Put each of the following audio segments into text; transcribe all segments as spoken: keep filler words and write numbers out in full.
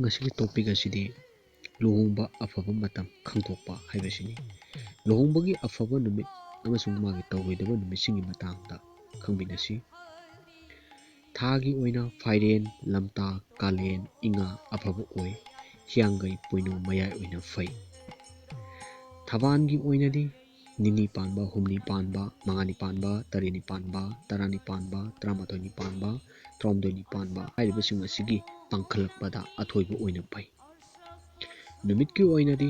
ꯉꯁꯤꯒꯤ ꯇꯣꯄꯤꯛ ꯑꯁꯤꯗꯤ ꯂꯨꯍꯣꯡꯕ ꯑꯐꯕ ꯃꯇꯝ ꯈꯪꯗꯣꯛꯄ ꯍꯥꯏꯕꯁꯤꯅꯤ꯫ ꯂꯨꯍꯣꯡꯕꯒꯤ ꯑꯐꯕ ꯅꯨꯃꯤꯠ ꯑꯃꯁꯨꯡ ꯃꯥꯒꯤ ꯇꯧꯔꯣꯏꯗꯕ ꯅꯨꯃꯤꯠꯁꯤꯡꯒꯤ ꯃꯇꯥꯡꯗ ꯈꯪꯃꯤꯟꯅꯁꯤ꯫ ꯊꯥꯒꯤ ꯑꯣꯏꯅ ꯐꯥꯏꯔꯦꯟ, ꯂꯝꯇꯥ, ꯀꯥꯂꯦꯟ, ꯏꯉꯥ ꯑꯐꯕ ꯑꯣꯏ꯫ ꯍꯤꯌꯥꯡꯒꯩ, ꯄꯣꯏꯅꯨ ꯃꯌꯥꯏ ꯑꯣꯏꯅ ꯐꯩ꯫ ꯊꯕꯥꯜꯒꯤ ꯑꯣꯏꯅꯗꯤ ꯅꯤꯅꯤ ꯄꯥꯟꯕ, ꯍꯨꯝꯅꯤ ꯄꯥꯟꯕ, ꯃꯉꯥꯅꯤ ꯄꯥꯟꯕ, ꯇꯔꯦꯠꯅꯤ ꯄꯥꯟꯕ, ꯇꯔꯥꯅꯤ ꯄꯥꯟꯕ, ꯇꯔꯥꯃꯥꯊꯣꯏꯅꯤ ꯄꯥꯟꯕ, ꯇꯔꯥꯍꯨꯝꯗꯣꯏꯅꯤ ꯄꯥꯟꯕ ꯍꯥꯏꯔꯤꯕꯁꯤꯡ ꯑꯁꯤꯒꯤ ꯄꯥꯡꯈꯠꯂꯛꯄꯗ ꯑꯊꯣꯏꯕ ꯑꯣꯏꯅ ꯐꯩ꯫ ꯅꯨꯃꯤꯠꯀꯤ ꯑꯣꯏꯅꯗꯤ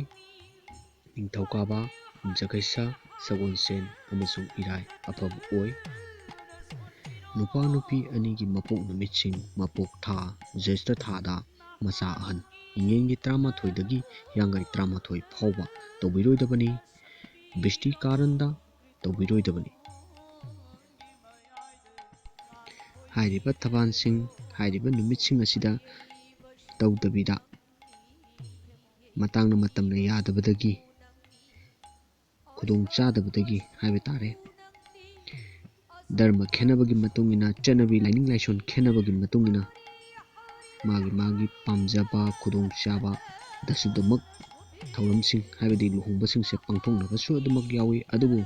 ꯅꯤꯡꯊꯧꯀꯥꯕ, ꯌꯨꯝꯖꯀꯩꯁ, ꯁꯒꯣꯜꯁꯦꯟ ꯑꯃꯁꯨꯡ ꯏꯔꯥꯏ ꯑꯐꯕ ꯑꯣꯏ꯫ ꯅꯨꯄꯥ ꯅꯨꯄꯤ ꯑꯅꯤꯒꯤ ꯃꯄꯣꯛ ꯅꯨꯃꯤꯠꯁꯤꯡ ꯃꯄꯣꯛ ꯊꯥ ꯖ꯭ꯌꯦꯁ꯭ꯊ ꯊꯥꯗ ꯃꯆꯥ ꯑꯍꯟ ꯏꯉꯦꯟꯒꯤ ꯇꯔꯥꯃꯥꯊꯣꯏꯗꯒꯤ ꯍꯤꯌꯥꯡꯒꯩ ꯇꯔꯥꯃꯥꯊꯣꯏ ꯐꯥꯎꯕ ꯇꯧꯕꯤꯔꯣꯏꯗꯕꯅꯤ꯫ ꯕꯤꯁꯇꯤ ꯀꯥꯔꯟꯗ ꯇꯧꯕꯤꯔꯣꯏꯗꯕꯅꯤ꯫ ꯍꯥꯏꯔꯤꯕ ꯊꯕꯥꯜꯁꯤꯡ, ꯍꯥꯏꯔꯤꯕ ꯅꯨꯃꯤꯠꯁꯤꯡ ꯑꯁꯤꯗ ꯇꯧꯗꯕꯤꯗ, ꯃꯇꯥꯡꯅ ꯃꯇꯝꯅ ꯌꯥꯗꯕꯗꯒꯤ, ꯈꯨꯗꯣꯡ ꯆꯥꯗꯕꯗꯒꯤ ꯍꯥꯏꯕ ꯇꯥꯔꯦ, ꯙꯔꯃ ꯈꯦꯠꯅꯕꯒꯤ ꯃꯇꯨꯡ ꯏꯟꯅ, ꯆꯠꯅꯕꯤ ꯂꯥꯏꯅꯤꯡ ꯂꯥꯏꯁꯣꯟ ꯈꯦꯠꯅꯕꯒꯤ ꯃꯇꯨꯡ ꯏꯟꯅ ꯃꯥꯒꯤ ꯃꯥꯒꯤ ꯄꯥꯝꯖꯕ, ꯈꯨꯗꯣꯡꯆꯥꯕꯗꯁꯨ ꯑꯗꯨꯃꯛ ꯊꯧꯔꯝꯁꯤꯡ ꯍꯥꯏꯕꯗꯤ ꯂꯨꯍꯣꯡꯕꯁꯤꯡꯁꯦ ꯄꯥꯡꯊꯣꯛꯅꯕꯁꯨ ꯑꯗꯨꯃꯛ ꯌꯥꯎꯏ꯫ ꯑꯗꯨꯕꯨ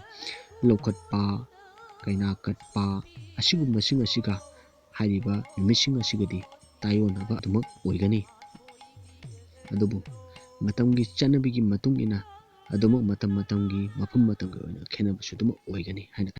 ꯂꯧꯈꯠꯄ, ꯀꯩꯅꯥ ꯀꯠꯄ ꯑꯁꯤꯒꯨꯝꯕꯁꯤꯡ ꯑꯁꯤꯒ ꯍꯥꯏꯔꯤꯕ ꯅꯨꯃꯤꯠꯁꯤꯡ ꯑꯁꯤꯒꯗꯤ ꯇꯥꯏꯑꯣꯟꯅꯕ ꯑꯗꯨꯃꯛ ꯑꯣꯏꯒꯅꯤ꯫ ꯑꯗꯨꯕꯨ ꯃꯇꯝꯒꯤ ꯆꯠꯅꯕꯤꯒꯤ ꯃꯇꯨꯡ ꯏꯟꯅ ꯑꯗꯨꯃꯛ ꯃꯇꯝ ꯃꯇꯝꯒꯤ, ꯃꯐꯝ ꯃꯇꯝꯒꯤ ꯑꯣꯏꯅ ꯈꯦꯠꯅꯕꯁꯨ ꯑꯗꯨꯃꯛ ꯑꯣꯏꯒꯅꯤ ꯍꯥꯏꯅ